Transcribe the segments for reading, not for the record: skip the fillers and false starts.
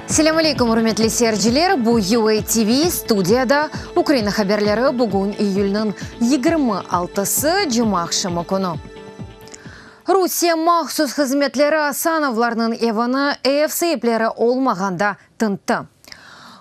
Selâm aleyküm, ürmetli seyirciler! Bu UA TV, studiyada Ukraina haberleri, bugün iyülniñ 26-sı, cumaaqşamı künü. Rusiye mahsus hızmetleri Asanovlarnıñ evini ev saipleri olmağanda tintti.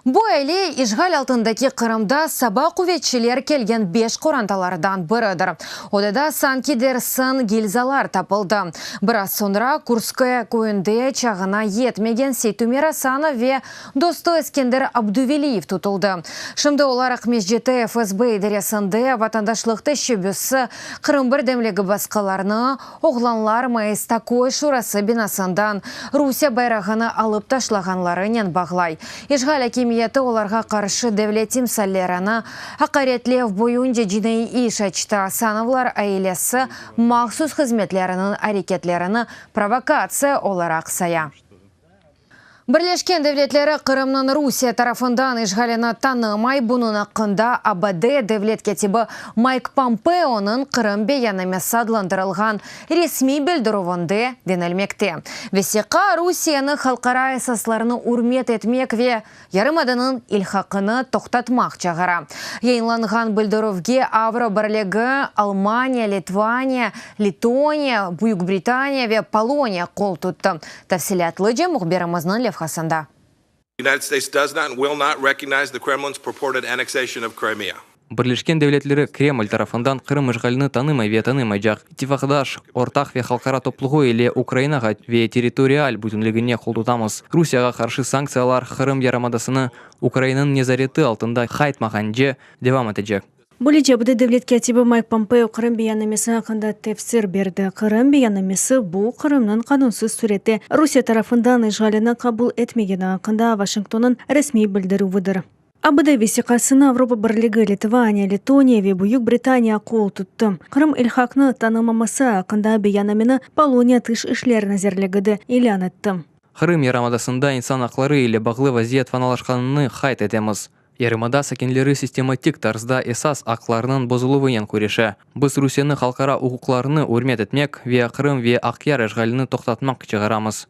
Bu aile işğal altındaki Qırımda saba quvetçiler kelgen beş qorantalardan biridir. Odada sanki dersiñ gilzalar tapıldı. Biraz soñra Kurskoye köyünde çağına yetmegen Seytumer Asanov ve dostu Eskender Abduveliyev tutuldı. Şimdi olar Aqmescitte FSB idaresinde vatandaşlıq teşebbüsi Qırım birdemligi basqılarını Oğlanlar mayısta köy şurası binasından Rusiye bayrağını alıp taşlağanlarınen bağlay. İşğal akimiyeti olarğa qarşı devlet timsallerini aqaretlev boyunca cinaiy iş açtı. Asanovlar ailesi mahsus hızmetleriniñ areketlerini provokatsiya olaraq saya. Birleşken Devletleri Qırımnıñ Rusiye tarafından işğalini tanımay, bunıñ aqqında ABD devlet kâtibi Mayk Pompeonıñ Qırım beyannamesi adlandırılğan resmiy bildirüvinde denilmekte. Vesiqa Rusiyeni halqara esaslarını ürmet etmek ve yarımadanıñ ilhaqını toqtatmaq çağıra. Yayınlanğan bildirüvge Avro Birligi, Almaniya, Litvaniya, Letoniya, Büyük Britaniya ve Poloniya qol tuttı. Tafsilâtlıca mühbirimizniñ levhasında. United States does not and will not recognize the Kremlin's purported annexation of Crimea. Birleşken Devletleri Kreml tarafından Qırım işğalini tanımay ve tanımaycaq. İttifaqdaş, ortaq ve halqara topluğı ile Ukrainağa ve territorial bütünligine qoltutamız. Rusiyağa qarşı sanktsiyalar Qırım yarımadasını Ukrainanıñ nezareti altında qaytmağance devam etecek. Böylece, ABD devlet kâtibi Mayk Pompeo Qırım beyannamesi aqqında tefsir berdi. Qırım beyannamesi, bu, Qırımnıñ qanunsız sürette Rusiye tarafından işğalini qabul etmegeni aqqında Vaşingtonnıñ resmiy bildirüvidir. ABD vesiqasına Avropa Birligi, Litvaniya, Letoniya ve Büyük Britaniya qol tuttı. Qırım ilhaqnı tanımaması aqqında beyannameni Poloniya Tış işler nazirligi de ilân etti. Qırım yarımadasında insan aqları ile bağlı vaziyet fenalaşqanını qayd etemiz. Yarımada sakinleri sistematik tarzda esas aqlarınıñ bozuluvınen küreşe. Biz Rusiyeni halqara uquqlarnı ürmet etmek ve Qırım ve Aqyar işğalini toqtatmaq çağıramız.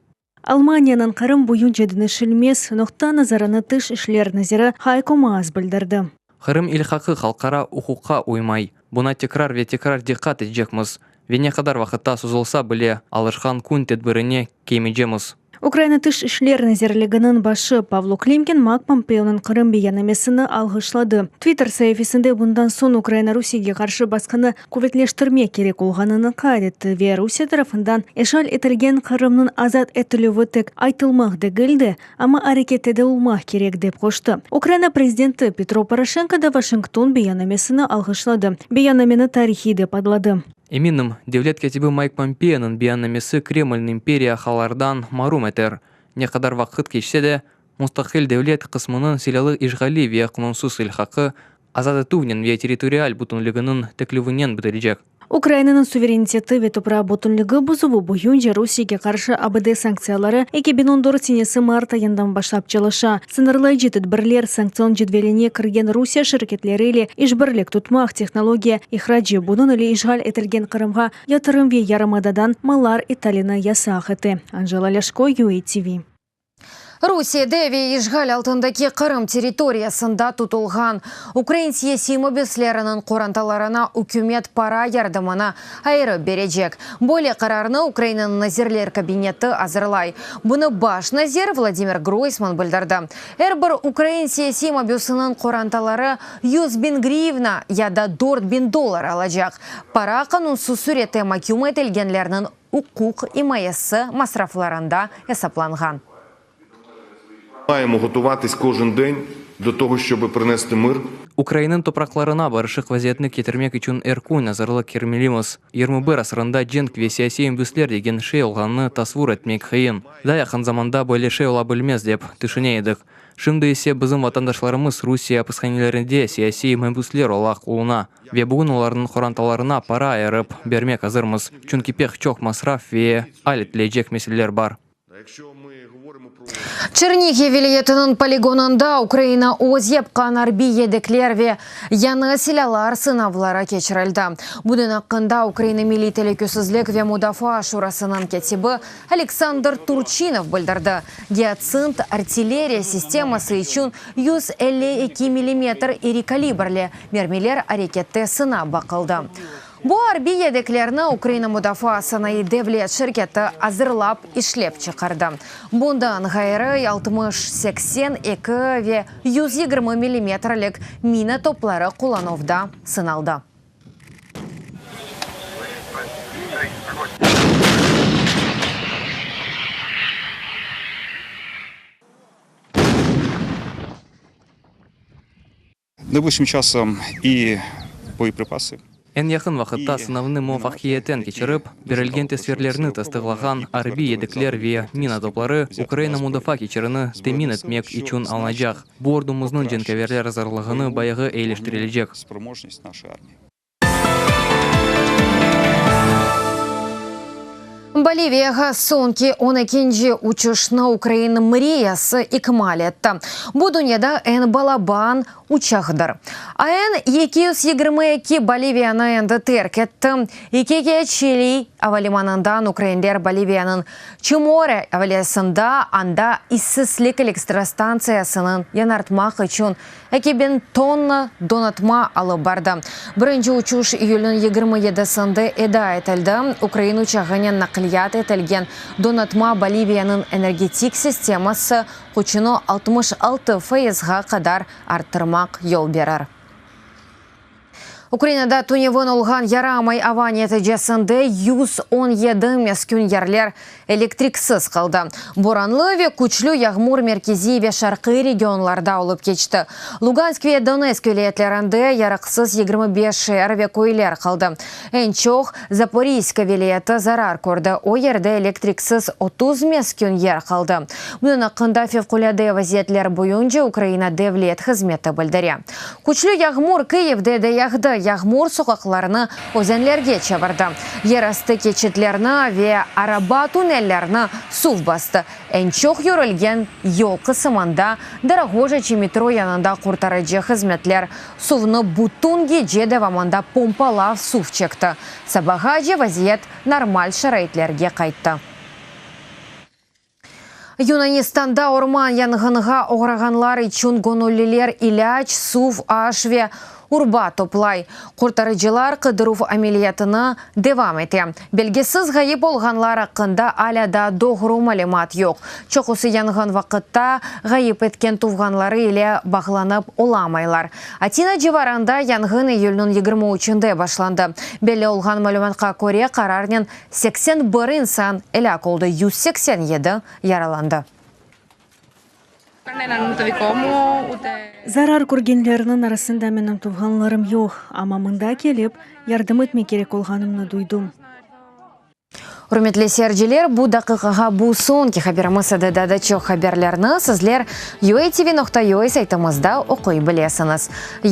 Almaniyanıñ Qırım boyunca deñişilmez noqta nazarını Tış işler naziri Hayko Maas bildirdi. Qırım ilhaqı halqara uquqqa uymay. Buna tekrar ve tekrar diqqat etecekmiz ve ne qadar vaqıtta sozulsa bile, alışqan kün tedbirine keymeycemiz. Ukraina Tış işler nazirliginiñ başı Pavlo Klimkin Mak Pompeonıñ Qırım beyannamesini alğışladı. Twitter saifesinde bundan soñ Ukraina Rusiyege qarşı basqını quvetleştirmek kerek olğanını qayd etti ve Rusiye tarafından işğal etilgen Qırımnıñ azat etilüvi tek aytılmaq degil de, amma arekette de olmaq kerek, dep qoştı. Ukraina prezidenti Petro Poroşenko da Vaşington beyannamesini alğışladı, beyannameni tarihiy dep adladı. Eminim, devlet kâtibi Mayk Pompeonıñ beyannamesi Kremlni imperiya aqlardan marum eter. Ne qadar vaqıt keçse de, mustaqil devlet qısmınıñ silâlı işğali ve qanunsız ilhaqı azat etüvnen ve territorial bütünliginiñ tiklevinen bitirecek. Ukrainanıñ suvereniteti ve topraq bütünligi bozuvı boyunca Rusiyege qarşı ABD sanktsiyaları 2014 senesi mart ayından başlap çalışa. Sıñırlayıcı tedbirler, sanktsion cedveline kirgen Rusiye şirketleri ile işbirlik tutmaq, tehnologiya ihracı, bunıñ ile işğal etilgen Qırımğa yatırım ve yarımadadan mallar italini yasaq ete. Anjela Lâşko, UATV. Rusiyede ve işğal altındaki Qırım territoriyasında tutulğan ukrain siyasiy mabüsleriniñ qorantalarına ükümet para yardımını ayırıp berecek. Böyle qararnı Ukrainanıñ Nazirler Kabineti azırlay. Bunı baş nazir Vladimir Groysman bildirdi. Er bir ukrain siyasiy mabüsiniñ qorantaları 100.000 grivna ya da 4000 dollar alacaq. Para qanunsız sürette maküm etilgenlerniñ uquq imayesi masraflarında esaplanğan. Маємо готуватись кожен день до того, щоб принести мир. Ukrainanıñ topraqlarına barışıq vaziyetni ketirmek içün er kün azırlıq kermelimiz. 21 asırında cenk ve siyasiy mabüsler degen şey olğanını tasvur etmek qıyın. Daa yaqın zamanda böyle şey ola bilmez dep tüşüne edik. Şimdi ise bizim vatandaşlarımız Rusiye apishanelerinde siyasiy mabüsler olaraq buluna ve bugün olarnıñ qorantalarına para ayırıp bermek azırmız, çünki pek çoq masraf ve al etilecek meseleler bar. Çernihiv vilâyetiniñ poligonında Ukraina öz yapqan arbiy yedekler ve yañı silâlar sınavları keçirildi. Bunıñ aqqında Ukraina Milliy telükesizlik ve mudafaa şurasınıñ kâtibi Oleksandr Turçinov bildirdi. Giatsint artilleriya sisteması içün 152 millimetr iri kalibrli mermiler arekette sınap baqıldı. Bu arbiy yedeklerni Ukraina mudafaa sanayı devlet şirketi azırlap işlep çıqardı. Bundan ğayrı, 60, 82 ve 120 millimetrlik mina topları qullanuvda sınaldı. Найближчим часом i boyepripası. Eñ yaqın vaqıtta sınavnı muvafaqiyetnen keçirip, berilgen tasvirlerni tasdıqlağan arbiy yedekler ve mina topları Ukraina mudafaa keçirini temin etmek içün alınacaq. Bu ordumıznıñ cenkâverler azırlığını bayağı eyiliştirilecek. Boliviyağa soñki on ekinci uçuşnı ukrain Mriyası ikmal etti. Bu dünyada eñ balaban uçaqtır. AN 222 Boliviyanı endi terk etti. İkike Çili avalimanından ukrainler Boliviyanıñ Çimore avalesında, anda issizlik elektrostantsiyasınıñ yañartmaq içün 2000 tonna donatma alıp bardı. Birinci uçuş iyülniñ 27-sinde eda etildi. Ukrain uçağınen naqliyat etilgen donatma Boliviyanıñ energetik sisteması küçüni 66 fayızğa qadar arttırmaq yol berir. Ukrainada tünevin olğan yaramay ava neticesinde 117 meskün yerler elektriksiz qaldı. Boranlı ve küçlü yağmur merkeziy ve şarqiy regionlarda olıp keçti. Lugansk ve Donetsk vilâyetlerinde yarıqsız 25 şeer ve köyler qaldı. Eñ çoq Zaporijska vilâyeti zarar kördi, o yerde elektriksiz 30 meskün yer qaldı. Bunıñ aqqında Fevqulâde vaziyetler boyunca Ukraina devlet hızmeti bildire. Küçlü yağmur Kıyivde de yağdı. Yağmur soqaqlarnı özenlerge çevirdi. Yerastı keçitlerni ve araba tünellerini suv bastı. Eñ çoq yürülgen yol qısımında, Dorogojaçı metro yanında qurtarıcı hızmetler suvnı bütün gece devamında pompalav suv çekti. Sabağace vaziyet normal şaraitlerge qayttı. Yunanistanda orman yanğınğa oğrağanlar içün göñülliler ilâc, suv, aş ve urba toplay. Qurtarıcılar qıdıruv ameliyatını devam ete. Belgisiz ğayıp olğanlar aqqında alâ daa doğru malümat yoq. Çoqusı yanğın vaqıtta ğayıp etken tuvğanları ile bağlanıp olamaylar. Atina civarında yanğın iyülniñ 23-nde başlandı. Belli olğan malümatqa köre, qararnen 81 insan elâk oldı, 187 yaralandı. Zarar körgenlerniñ arasında menim tuvğanlarım yoq, amma mında kelip, yardım etmek kerek olğanımnı duydım. Ürmetli seyirciler, bu daqiqağa bu soñki haberimiz edi. Daa da çoq haberlerni sizler UATV nokta UA saytımızda oquy bilesiñiz.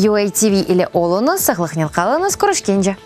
UATV ile oluñız, sağlıqnen qalıñız, körüşkence!